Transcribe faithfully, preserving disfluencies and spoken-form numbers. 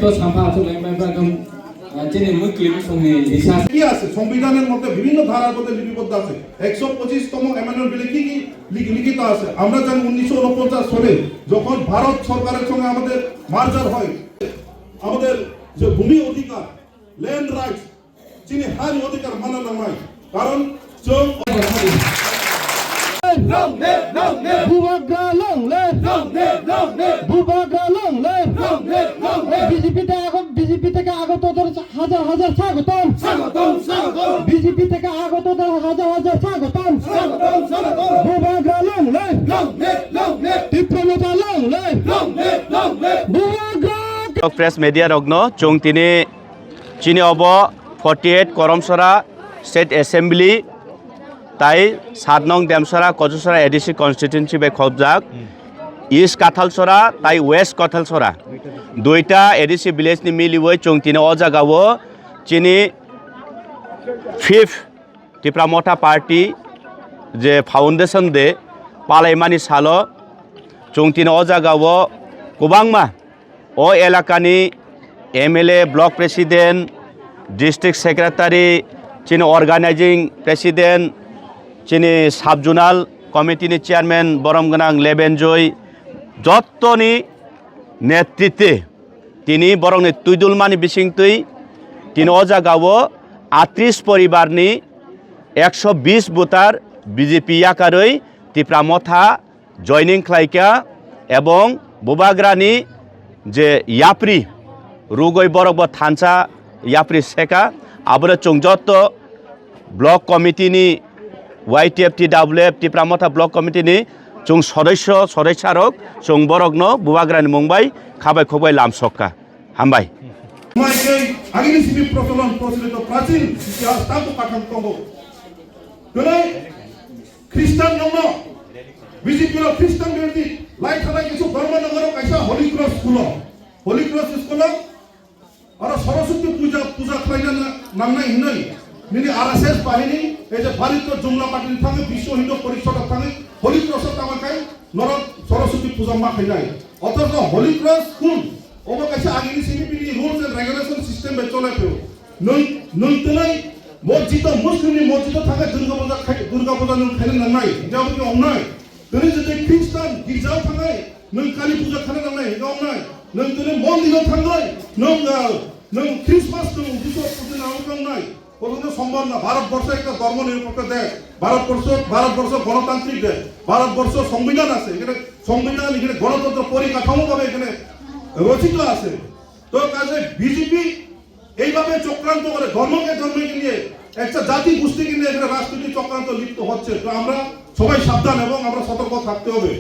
তো সাফা আছো লেমে একদম, আহ, চিনি মুসলিম সঙ্গে রিসার্চ। কি আছে? সংবিধানের মধ্যে বিভিন্ন ধারার মধ্যে লিপিবদ্ধ আছে। একশো পঁচিশ তম অ্যামেন্ডমেন্ট বিলে কি কি লিখি-, লিখিত আছে? আমরা জানি উনিশশো ঊনপঞ্চাশ সালে যখন ভারত সরকারের সঙ্গে আমাদের মার্জার হয়, আমাদের যে ভূমি অধিকার, land rights, chini hani odhikar mana nangnai. Karon chwng Long live, long live. Bubagra long live. Long live, long live. Bubagra long live. Long live, long live. BJP তে আগত, বিজেপি থেকে আগতদের হাজার হাজার স্বাগতম। স্বাগতম, স্বাগতম। বিজেপি থেকে আগতদের হাজার হাজার স্বাগতম। স্বাগতম, স্বাগতম। Bubagra long live. Long live, long live. Tipra Motha long live. Long live, long live. Bubagra. Press media rokno chwng tini chini obo forty eight Koromsora State Assembly tai sat nong Demsora Kochusora A D C constituency bai khobjak East Kathalsora tai West Kathalsora duita A D C village ni miliwi chwng tini o jaga o chini fifth Tipra Motha Party je foundation day palaimani salo chwng tini o jaga o kwbangma o elakani M L A, block president, district secretary, chini organizing president, chini sub zonal committee ni chairman borom gwnang Lebenjoy, jottoni netritwe tini borokni twidulmani bisingtwi tini o jaga o atris poribarni ekso bis voter B J P yakarwi Tipra Motha joining khlaikha ebong Bubagrani je yapri rugoi borok bo thansa yapri seka, abore chwng jotto block committee ni Y T F T W F Tipra Motha block committee ni chwng sodosyo sodosa rok chwng borokno Bubagrani mung bai khabai khokbai lamsokha. Hambai. Mai kei agini simi procholon procholito prachin itihas tabu katham tongo. Tene Christian nongno B J P no Christian berdi lai thanai kisu Dharma Nagar o kaisa Holy Cross school o. Holy Cross school o aro Saraswati puja, puja khlaina na-, nangnai hinoi. Nini R S S bahini, ei je Bharatiya Jumla Party ni thangwi, Biswa Hindu Parishad thangwi, Holy Cross o tama khai, norok Saraswati puja ma khainai. Othocho Holy Cross kun, obo kaisa agini simi bini rules and regulation system bai cholai phio. Nung, nung twnai mosjid o, Muslim ni mosjid o thangwi Durga puja khai, Durga puja nung khaina nangnai, jabo ki ongnai. Twnai jete Christian girja o thangnai, nung Kali puja khaina nangnai, hingka ongnai. Nung twnai mondir o thangnai, nung, ah, nung Christmas nung Jisu puja nang ongnai. Kono sombor na, Bharatvarsha একটা ধর্ম নিরপেক্ষ দেশ। ভারতবর্ষ, ভারতবর্ষ গণতান্ত্রিক দেশ। ভারতবর্ষ সংবিধান আছে। এখানে সংবিধান, এখানে গণতন্ত্র পরিকাঠামো ভাবে এখানে রচিত আছে। তো কাজে বিজেপি এইভাবে চক্রান্ত করে ধর্মকে ধর্মকে নিয়ে একটা জাতি গোষ্ঠীকে নিয়ে এখানে রাজনৈতিক চক্রান্ত লিপ্ত হচ্ছে। তো আমরা সবাই সাবধান এবং আমরা সতর্ক থাকতে হবে।